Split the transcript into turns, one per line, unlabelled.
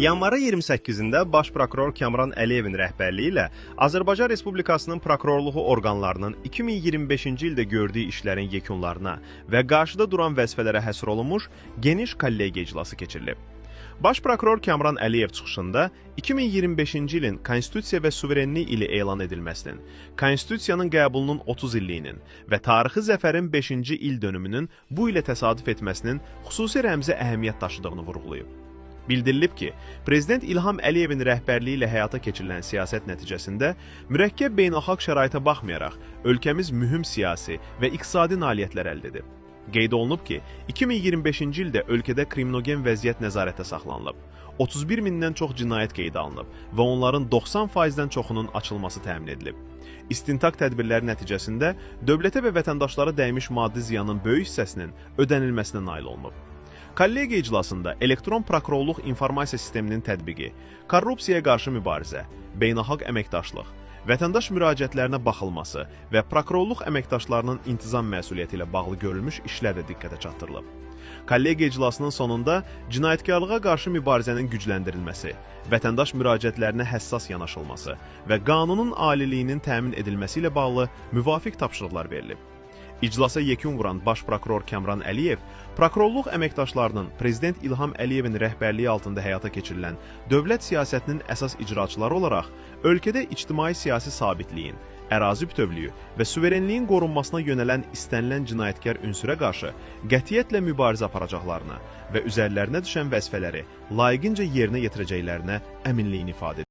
Yanvarın 28-də Baş prokuror Kamran Əliyevin rəhbərliyi ilə Azərbaycan Respublikasının prokurorluğu orqanlarının 2025-ci ildə gördüyü işlərin yekunlarına və qarşıda duran vəzifələrə həsr olunmuş geniş kollegiya iclası keçirilib. Baş prokuror Kamran Əliyev çıxışında 2025-ci ilin Konstitusiya və suverenlik ili elan edilməsinin, Konstitusiyanın qəbulunun 30 illiyinin və tarixi zəfərin 5-ci il dönümünün bu ilə təsadüf etməsinin xüsusi rəmzi əhəmiyyət daşıdığını vurğulayıb. Bildirilib ki, Prezident İlham Əliyevin rəhbərliyi ilə həyata keçirilən siyasət nəticəsində mürəkkəb beynəlxalq şəraitə baxmayaraq ölkəmiz mühüm siyasi və iqtisadi nailiyyətlər əldə edib. Qeyd olunub ki, 2025-ci ildə ölkədə kriminogen vəziyyət nəzarətdə saxlanılıb. 31 mindən çox cinayət qeydə alınıb və onların 90%-dən çoxunun açılması təmin edilib. İstintaq tədbirləri nəticəsində dövlətə və vətəndaşlara dəymiş maddi ziyanın böyük hissəsinin ödənilməsinə nail olunub. Kollegiya iclasında elektron prokurorluq informasiya sisteminin tətbiqi, korrupsiyaya qarşı mübarizə, beynəlxalq əməkdaşlıq, vətəndaş müraciətlərinə baxılması və prokurorluq əməkdaşlarının intizam məsuliyyəti ilə bağlı görülmüş işlər də diqqətə çatdırılıb. Kollegiya iclasının sonunda cinayətkarlığa qarşı mübarizənin gücləndirilməsi, vətəndaş müraciətlərinə həssas yanaşılması və qanunun aliliyinin təmin edilməsi ilə bağlı müvafiq tapşırıqlar verilib. İclasa yekun vuran Baş prokuror Kamran Əliyev, prokurorluq əməkdaşlarının Prezident İlham Əliyevin rəhbərliyi altında həyata keçirilən dövlət siyasətinin əsas icraçıları olaraq ölkədə ictimai-siyasi sabitliyin, ərazi bütövlüyü və suverenliyin qorunmasına yönələn istənilən cinayətkar ünsürə qarşı qətiyyətlə mübarizə aparacaqlarına və üzərlərinə düşən vəzifələri layiqincə yerinə yetirəcəklərinə əminliyini ifadə edib.